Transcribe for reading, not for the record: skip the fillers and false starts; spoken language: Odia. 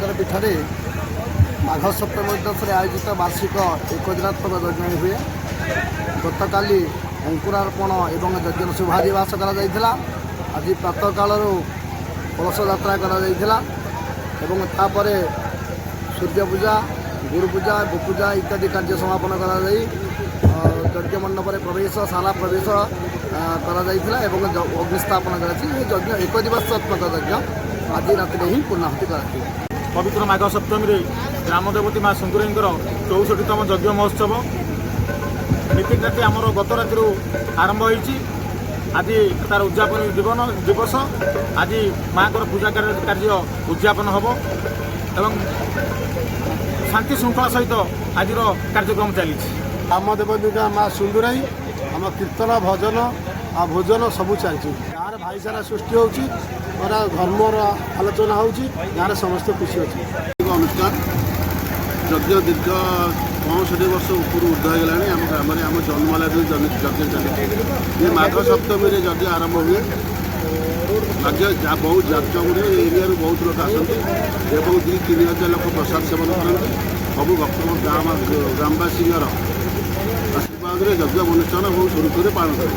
ମନ୍ଦିର ପୀଠରେ ମାଘ ସପ୍ତମୀ ଉଦ୍ଦେଶ୍ୟରେ ଆୟୋଜିତ ବାର୍ଷିକ ଏକଦିନାତ୍ମକ ଯଜ୍ଞ ହୁଏ। ଗତକାଲି ଅଙ୍କୁରାର୍ପଣ ଏବଂ ଯଜ୍ଞର ଶୁଭାଦିବାସ କରାଯାଇଥିଲା। ଆଜି ପ୍ରାତଃ କାଳରୁ କଳସ ଯାତ୍ରା କରାଯାଇଥିଲା ଏବଂ ତାପରେ ସୂର୍ଯ୍ୟ ପୂଜା, ଗୁରୁ ପୂଜା, ଗୋପୂଜା ଇତ୍ୟାଦି କାର୍ଯ୍ୟ ସମାପନ କରାଯାଇ ଯଜ୍ଞ ମଣ୍ଡପରେ ପ୍ରବେଶ, ଶାଲା ପ୍ରବେଶ କରାଯାଇଥିଲା ଏବଂ ଅଗ୍ନି ସ୍ଥାପନ କରାଯାଇଛି। ଏ ଯଜ୍ଞ ଏକ ଦିବସାତ୍ମକ ଯଜ୍ଞ। ଆଜି ରାତିରେ ହିଁ ପୂର୍ଣ୍ଣାହୁତି କରାଯିବ। ପବିତ୍ର ମାଘ ସପ୍ତମୀରେ ଗ୍ରାମଦେବତୀ ମା ସିନ୍ଦୁରାଇଙ୍କର 64ତମ ଯଜ୍ଞ ମହୋତ୍ସବ ନୀତିକାନ୍ତି ଆମର ଗତ ରାତିରୁ ଆରମ୍ଭ ହୋଇଛି। ଆଜି ତାର ଉଦଯାପନୀ ଦିବସ। ଆଜି ମାଙ୍କର ପୂଜା କାର୍ଯ୍ୟ ଉଦଯାପନ ହେବ ଏବଂ ଶାନ୍ତି ଶୃଙ୍ଖଳା ସହିତ ଆଜିର କାର୍ଯ୍ୟକ୍ରମ ଚାଲିଛି। ଆମ ଦେବଦୂତା ମା ସୁନ୍ଦୁରାଇ। ଆମ କୀର୍ତ୍ତନ, ଭଜନ ଆଉ ଭୋଜନ ସବୁ ଚାଲିଛି। ଗାଁରେ ଭାଇଚାରା ସୃଷ୍ଟି ହେଉଛି, ପୁରା ଧର୍ମର ଆଲୋଚନା ହେଉଛି। ଗାଁରେ ସମସ୍ତେ ଖୁସି ଅଛି। ଏକ ଅନୁଷ୍ଠାନ ଯଜ୍ଞ ଦୀର୍ଘ 65 ବର୍ଷ ଉପରୁ ଉର୍ଦ୍ଧ୍ୱ ହେଇଗଲାଣି। ଆମ ଗ୍ରାମରେ ଆମ ଜନ୍ମ ହେଲା ଯଜ୍ଞ ଚାଲିଛି। ଏ ମାଘ ସପ୍ତମୀରେ ଯଜ୍ଞ ଆରମ୍ଭ ହୁଏ। ଯଜ୍ଞ ବହୁତ ଜାକଜମରେ ଏରିଆରୁ ବହୁତ ଲୋକ ଆସନ୍ତି ଏବଂ 2-3 ହଜାର ଲୋକ ପ୍ରସାଦ ସେବନ କରନ୍ତି। ସବୁ ଭକ୍ତ ଗ୍ରାମବାସୀଙ୍କର ଆଶୀର୍ବାଦରେ ଯଜ୍ଞ ଅନୁଷ୍ଠାନ ବହୁତ ସୁରୁଖୁରୁରେ ପାଳନ କରନ୍ତି।